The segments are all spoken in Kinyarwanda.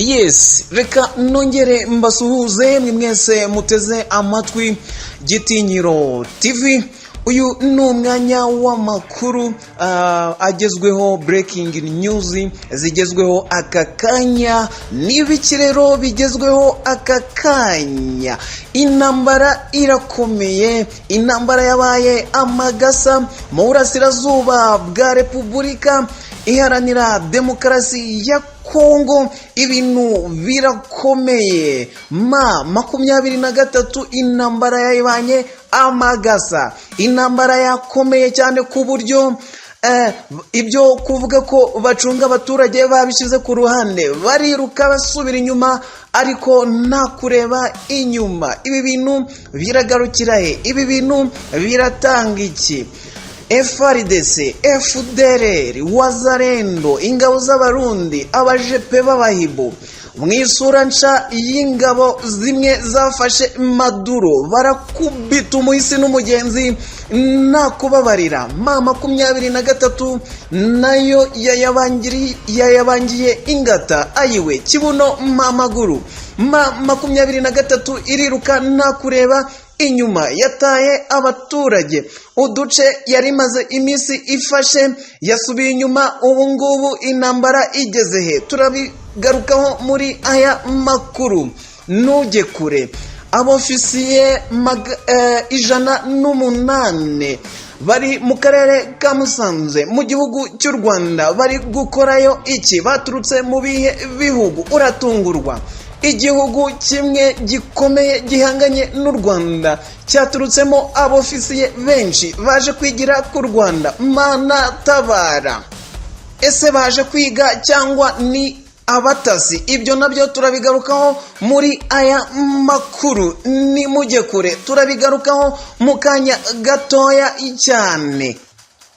Yes, reka nongere mbasuhuze mwe mwese muteze amatwi Gitinyiro TV. Uyu ni umwanya w'amakuru agezweho, breaking news zigezweho aka kanya. N'ibiki rero bigezweho aka kanya? Intambara irakomeye, intambara yabaye amagasa mu burasirazuba bwa Repubulika Iharanira Demokarasi ya Kongo. Ibintu birakomeye. M23 intambara yayibanye amagasa, intambara yakomeye cyane ku buryo ibyo kuvuga ko bacunga abaturage babishyize ku ruhande, bariruka basubira inyuma ariko nta kureba inyuma. Ibi bintu biragarukira he? Ibi bintu biratanga iki? FARDC, FDLR, Wazalendo, ingabo z'Abarundi, abajepe b'abahibo mu isura nsha y'ingabo zimwe zafashe Maduro, barakubita umuhisi n'umugenzi nta kubabarira. M23 nayo yayabangiye ingata. Ayiwe, kibuno mamaguru! M23 iriruka nta kureba inyuma, yataye abaturage. Uduce yari imaze iminsi ifashe yasubiye inyuma. Ubu ngubu intambara igeze he? Turabigarukaho muri aya makuru, ntujye kure. Abofisiye 108 bari mu karere ka Musanze mu gihugu cy'u Rwanda bari gukorayo iki? Baturutse mu bihe bihugu? Uratungurwa, igihugu kimwe gikomeye gihanganye n'u Rwanda cyaturutsemo abofisiye benshi baje kwigira ku Rwanda. Mana tabara! Ese baje kwiga cyangwa ni abatasi? Ibyo nabyo turabigarukaho muri aya makuru, nimujye kure, turabigarukaho mu kanya gatoya cyane.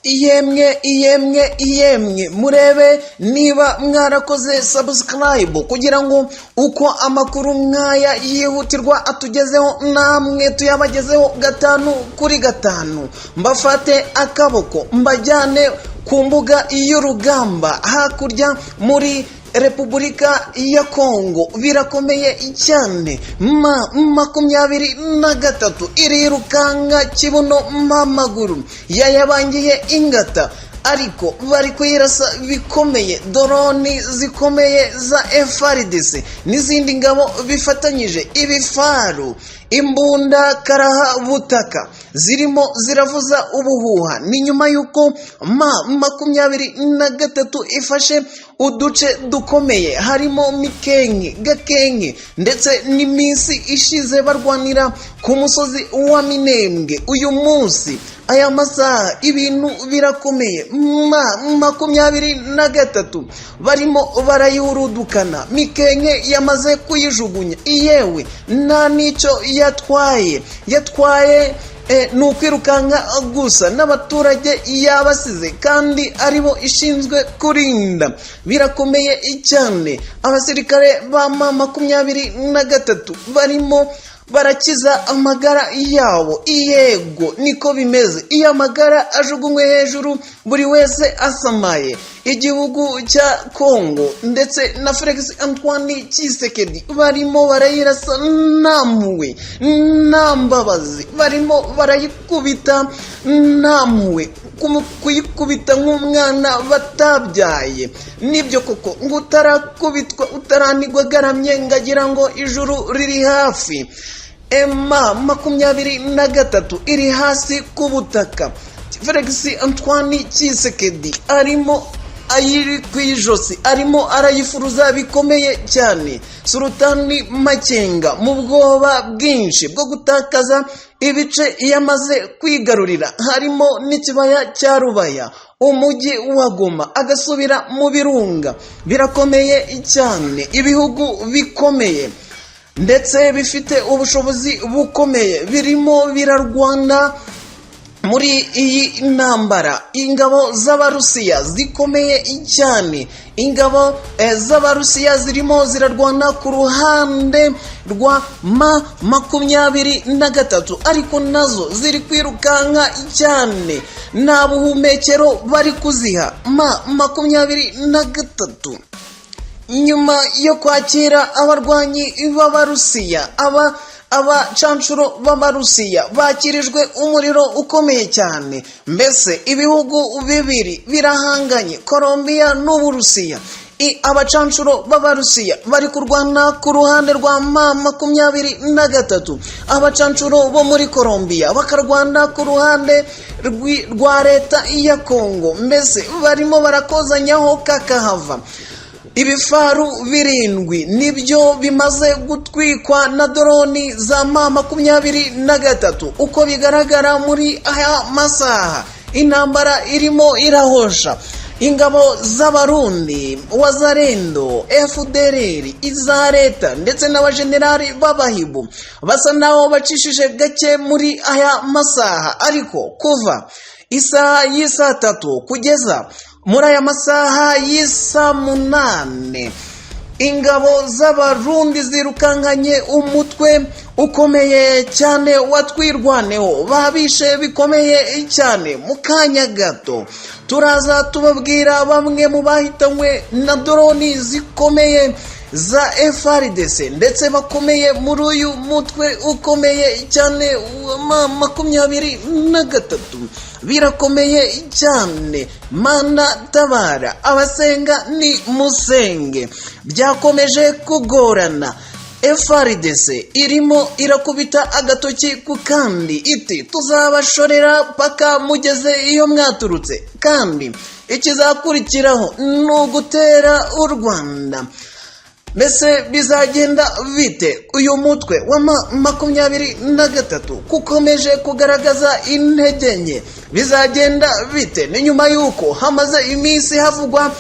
Yemwe, yemwe, yemwe, murebe niba mwarakoze subscribe kugira ngo uko amakuru nk'aya yihutirwa atugezeho namwe tuyabagezeho gatanu kuri gatanu. Mbafate akaboko mbajyane ku mbuga y'urugamba hakurya muri Repubulika ya Kongo. Birakomeye cyane. M23 irirukanka kibuno mamaguru, yayabangiye ingata, ariko bari kuyirasa bikomeye. Drone zikomeye za FARDC n'izindi ngabo bifatanyije, ibifaru, imbunda karaha butaka zirimo ziravuza ubuhuha. Ni nyuma y'uko M23 ifashe uduce dukomeye harimo Mikenke, Gakenke, ndetse n'iminsi ishize barwanira ku musozi wa Minembwe. Uyu munsi, aya masaha, ibintu birakomeye. M23 barimo barayihurudukana. Mikenke yamaze kuyijugunya, yewe nta n'icyo yatwaye. Yatwaye ni ukwirukanka gusa, n'abaturage yabasize kandi aribo ishinzwe kurinda. Birakomeye cyane. Abasirikare ba M23 barimo barakiza amagara yabo. Yego, niko bimeze, iyo amagara ajugunywe hejuru buri wese asamaye. Igihugu cya Kongo ndetse na Felix Antoine Tshisekedi barimo barayirasa nta mpuhwe, nta mbabazi, barimo barayikubita nta mpuhwe, kuyikubita nk'umwana batabyaye. Nibyo koko ngo utarakubitwa, utaranigwa agaramye ngagira ngo ijuru riri hafi. M23 iri hasi ku butaka. Felix Antoine Tshisekedi arimo ayiri ku ijosi, arimo arayifuruza bikomeye cyane. Sultani Makenga mu bwoba bwinshi bwo gutakaza ibice yamaze kwigarurira, harimo n'ikibaya cya Rubaya, umujyi wa Goma, agasubira mu birunga. Birakomeye cyane. Ibihugu bikomeye ndetse bifite ubushobozi bukomeye birimo birarwana muri iyi ntambara. Ingabo z'Abarusiya zikomeye cyane, ingabo z'Abarusiya zirimo zirarwana ku ruhande rwa M23, ariko nazo ziri kwirukanka cyane, nta buhumekero bari kuziha. M23 Nyuma yo kwakira abarwanyi b'Abarusiya, aba abacanshuro b'Abarusiya bakirijwe umuriro ukomeye cyane. Mbese ibihugu bibiri birahanganye, Colombia n'Uburusiya. Abacanshuro b'Abarusiya bari kurwana ku ruhande rwa M23, abacanshuro bo muri Colombia bakarwana ku ruhande rwa leta ya Congo. Mbese barimo barakozanyaho kakahava. Ibifaru 7 nibyo bimaze gutwikwa na drone za M23. Uko bigaragara muri aya masaha, intambara irimo irahosha. Ingabo z'Abarundi, Wazalendo, FDLR, iza leta ndetse n'abajenerali b'abahibu basa naho bacishije gake muri aya masaha, ariko kuva isaha y'isaa 3 kugeza muri aya masaha y'isaa 8, ingabo z'Abarundi zirukankanye umutwe ukomeye cyane wa Twirwaneho, babishe bikomeye cyane. Mu kanya gato turaza tubabwira bamwe mu bahitanywe na drone zikomeye za FARDC, ndetse bakomeye muri uyu mutwe ukomeye cyane wa M23. Birakomeye cyane. Mana tabara, abasenga ni musenge. Byakomeje kugorana. FARDC irimo irakubita agatoki ku kandi, iti: "Tuzabashorera paka mugeze iyo mwaturutse, kandi ikizakurikiraho ni ugutera u Rwanda." Mbese bizagenda bite? Uyu mutwe wa M23 kukomeje kugaragaza intege nke, bizagenda bite? Ni nyuma y'uko hamaze iminsi havugwa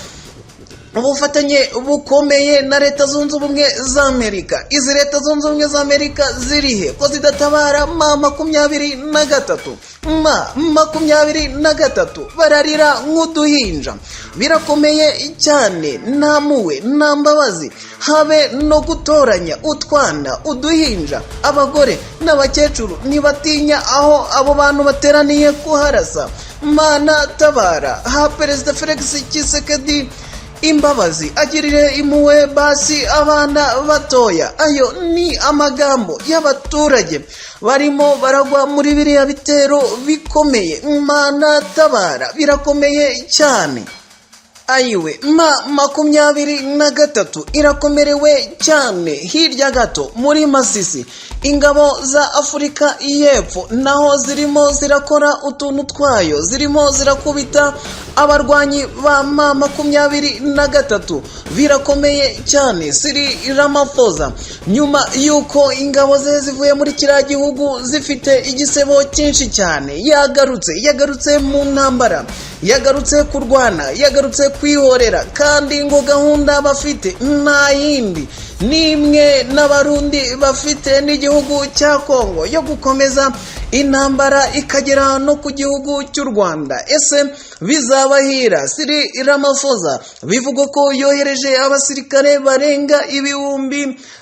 ubufatanye bukomeye na Leta Zunze Ubumwe za Amerika. Izi Leta Zunze Ubumwe za Amerika zirihe ko zidatabara M23? M23 bararira nk'uduhinja. Birakomeye cyane. Nta muwe, nta mbabazi, habe no gutoranya utwana, uduhinja, abagore n'abakecuru. Ntibatinya aho abo bantu bateraniye kuharasa. Mana tabara, ha Perezida Felix Tshisekedi imbabazi, agirire impuhwe basi abana batoya. Ayo ni amagambo y'abaturage barimo baragwa muri biriya bitero bikomeye. Mana tabara, birakomeye cyane. Ayiwe, M23 irakomerewe cyane. Hirya gato muri Masisi, ingabo za Afurika y'Epfo naho zirimo zirakora utuntu twayo, zirimo zirakubita abarwanyi ba M23. Birakomeye cyane. Cyril Ramaphosa, nyuma y'uko ingabo ze zivuye muri kiriya gihugu zifite igisebo cyinshi cyane, yagarutse, yagarutse mu ntambara, yagarutse kurwana, yagarutse kwihorera. Kandi ngo gahunda bafite nta yindi, n'imwe n'Abarundi bafite n'igihugu cya Kongo, yo gukomeza intambara ikagera no ku gihugu cy'u Rwanda. Ese bizabahira? Cyril Ramaphosa bivugwa ko yohereje abasirikare barenga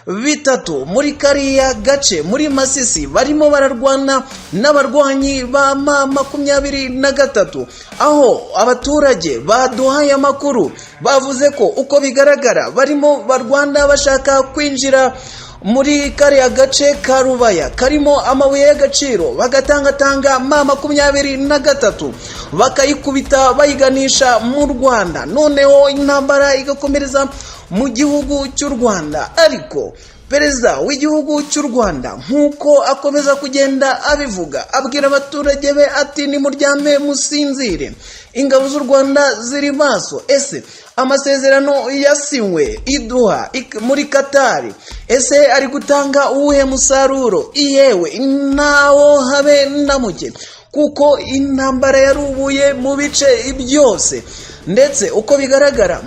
3000 muri kariya gace, muri Masisi, barimo bararwana n'abarwanyi ba M23, aho abaturage baduhaye amakuru bavuze ko uko bigaragara barimo barwana bashaka kwinjira muri kariya gace ka Rubaya karimo amabuye y'agaciro, bagatangatanga M23, bakayikubita bayiganisha mu Rwanda, noneho intambara igakomereza mu gihugu cy'u Rwanda. Ariko perezida w'igihugu cy'u Rwanda, nk'uko akomeza kugenda abivuga, abwira abaturage be ati: "Nimuryame musinzire, ingabo z'u Rwanda ziri maso." Ese amasezerano yasinywe i Doha muri Katari, ese ari gutanga uwuhe musaruro? Yewe, ntawo habe na muke, kuko intambara yarubuye mu bice byose. Ndetse uko bigaragara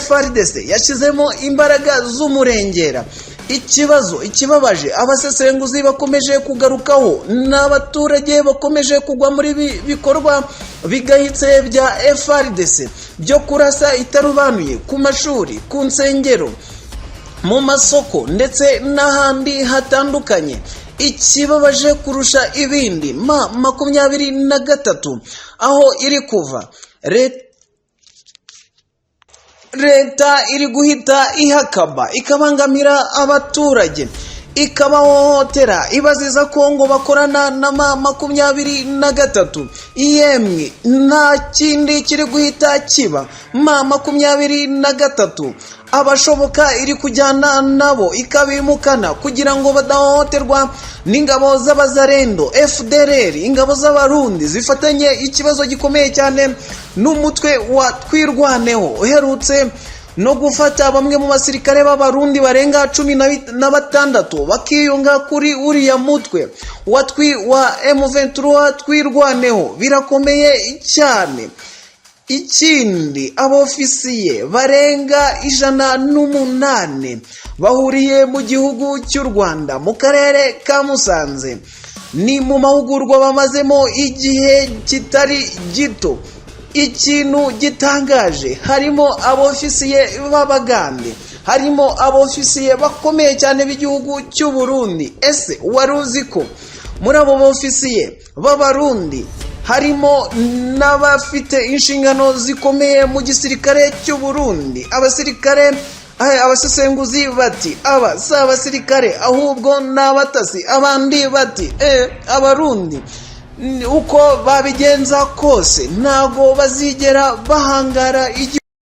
FARDC yashyizemo imbaraga z'umurengera. Ikibazo, ikibabaje abasesenguzi bakomeje kugarukaho, ni abaturage bakomeje kugwa muri ibi bikorwa bigayitse bya FARDC byo kurasa itarobanuye ku mashuri, ku nsengero, mu masoko ndetse n'ahandi hatandukanye. Ikibabaje kurusha ibindi, M23 aho iri kuva. Leta iri guhita ihakaba ikabangamira abaturage, ikabahohotera, ibaziza ko ngo bakorana na M23. Yemwe, nta kindi kiri guhita kiba. M23 abashoboka iri kujyana nabo, ikabimukana kugira ngo badahohoterwa n'ingabo z'Abazarendo, FDLR, ingabo z'Abarundi zifatanye ikibazo gikomeye cyane n'umutwe wa Twirwaneho, uherutse no gufata bamwe mu basirikare b'Abarundi barenga 16 bakiyunga kuri uriya mutwe wa M23 Twirwaneho. Birakomeye cyane. Ikindi, abofisiye barenga 108 bahuriye mu gihugu cy'u Rwanda mu karere ka Musanze, ni mu mahugurwa bamazemo igihe kitari gito. Ikintu gitangaje, harimo abofisiye b'Abagande, harimo abofisiye bakomeye cyane b'igihugu cy'u Burundi. Ese wari uzi ko muri abo bofisiye b'Abarundi harimo n'abafite inshingano zikomeye mu gisirikare cy'u Burundi? Abasirikare, abasesenguzi bati aba si abasirikare, ahubwo ni abatasi. Abandi bati Abarundi uko babigenza kose ntabwo bazigera bahangara igihugu.